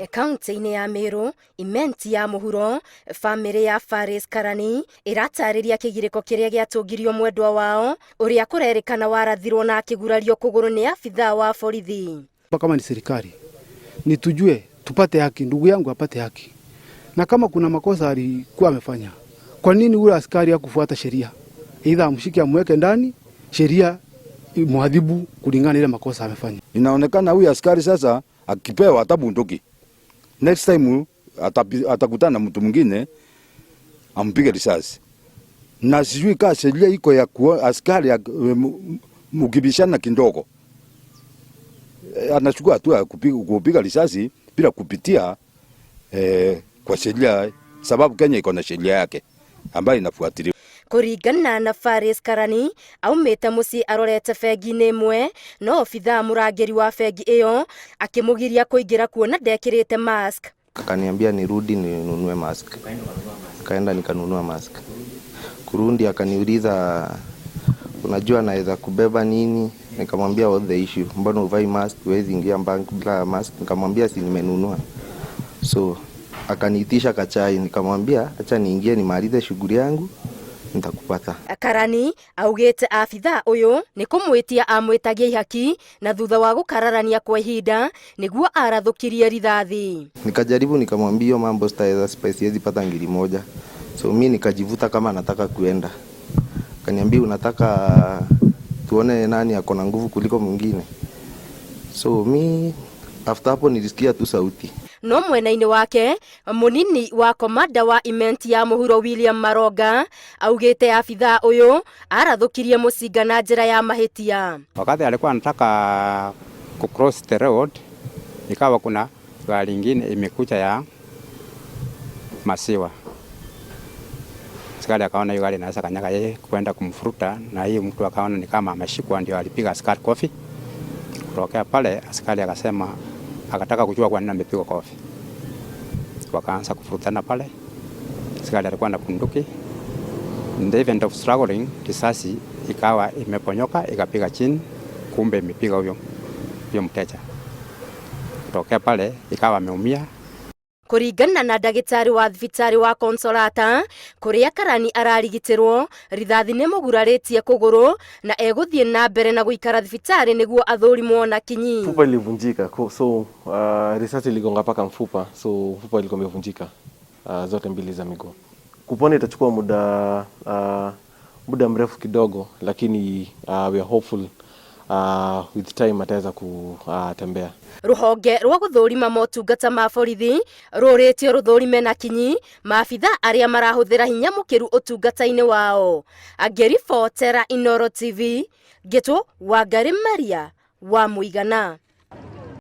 Kaunti-inĩ ya Meru, Imenti ya mũhuro, bamĩrĩ ya Faris Karani ĩratarĩria kĩgirĩko kĩrĩa gĩatũngirio mwendwa wao ũrĩa kũrerĩkana warathirwo na akĩgurario kũgũrũ nĩ abithaa wa borithi. Kama ni serikali ni tujue tupate haki, ndugu yangu apate haki, na kama kuna makosa alikuwa amefanya, kwa nini ule askari hakufuata sheria? Aidha amshike amweke ndani, sheria muadhibu kulingana na ile makosa amefanya. Inaonekana huyu askari sasa akipewa hata bunduki, next time atakutana na mtu mwingine ampige risasi, na sijui kaa sheria iko ya askari mukibishana kidogo anachukua hatua ya kupiga risasi bila kupitia kwa sheria, sababu Kenya iko na sheria yake ambayo inafuatiliwa. Kũringana na Faris Karani, aumĩte mũciĩ arorete bengi-inĩ ĩmwe, no obithaa mũrangĩri wa bengi ĩyo akĩmũgiria kũingĩra kuona ndekĩrĩte mask. Akaniambia nirudi ninunue mask. Kaenda nikanunua mask. Kurudi akaniuliza, "Unajua naweza kubeba nini?" Nikamwambia, "What the issue? Mbona huvai mask? Huwezi ingia bank bila mask." Nikamwambia, "Si nimenunua." So akaniitisha kachai, nikamwambia, "Acha niingie nimalize shughuli yangu, nitakupata." Karani augĩte abithaa ũyũ nĩ kũmwĩtia amwĩtagia ihaki na thutha wa gũkararania kwa ihinda nĩguo arathũkirie rithathi. Nikajaribu nikamwambia hiyo mambo sitaweza, siwezi pata 1,000. So mi nikajivuta kama nataka kuenda. Akaniambia, "Unataka tuone nani ako na nguvu kuliko mwingine?" So mi after hapo nilisikia tu sauti. No mwena-inĩ wake, mũnini wa komanda wa Imenti ya mũhuro William Maronga augĩte abithaa ũyũ arathũkirie mũcinga na njĩra ya mahĩtia. Wakati alikuwa anataka ku cross the road, ikawa kuna gari ingine imekuja ya maziwa. Askari akaona hiyo gari inaweza kanyaga yeye kwenda kumfuruta, na hiyo mtu akaona ni kama ameshikwa, ndio alipiga askari kofi. Kutokea pale askari akasema akataka kujua kwa nini amepigwa kofi. Wakaanza kufurutana pale. Askari alikuwa na bunduki. In the event of struggling, risasi ikawa imeponyoka ikapiga chini, kumbe imepiga huyo mteja. Kutokea pale ikawa ameumia. Kũringana na ndagĩtarĩ wa thibitarĩ wa Consolata kũrĩa Karani ararigitĩrwo, rithathi nĩ mũgurarĩtie kũgũrũ na egũthiĩ na mbere na gũikara thibitarĩ nĩguo athũrimwo na kinyi. Mfupa ilivunjika, so risasi iligonga mpaka mfupa, so mfupa ilikuwa imevunjika zote mbili za miguu. Kupona itachukua muda mrefu kidogo, lakini we are hopeful with time ataweza kutembea. Rũhonge rwa gũthũrima motungata ma borithi rũrĩtio rũthũrime na kinyi maabitha arĩa marahũthĩra hinya mũkĩru ũtungata-inĩ wao. Angĩribotera Inooro TV, ngĩtwo Wangari Maria wa Mũigana.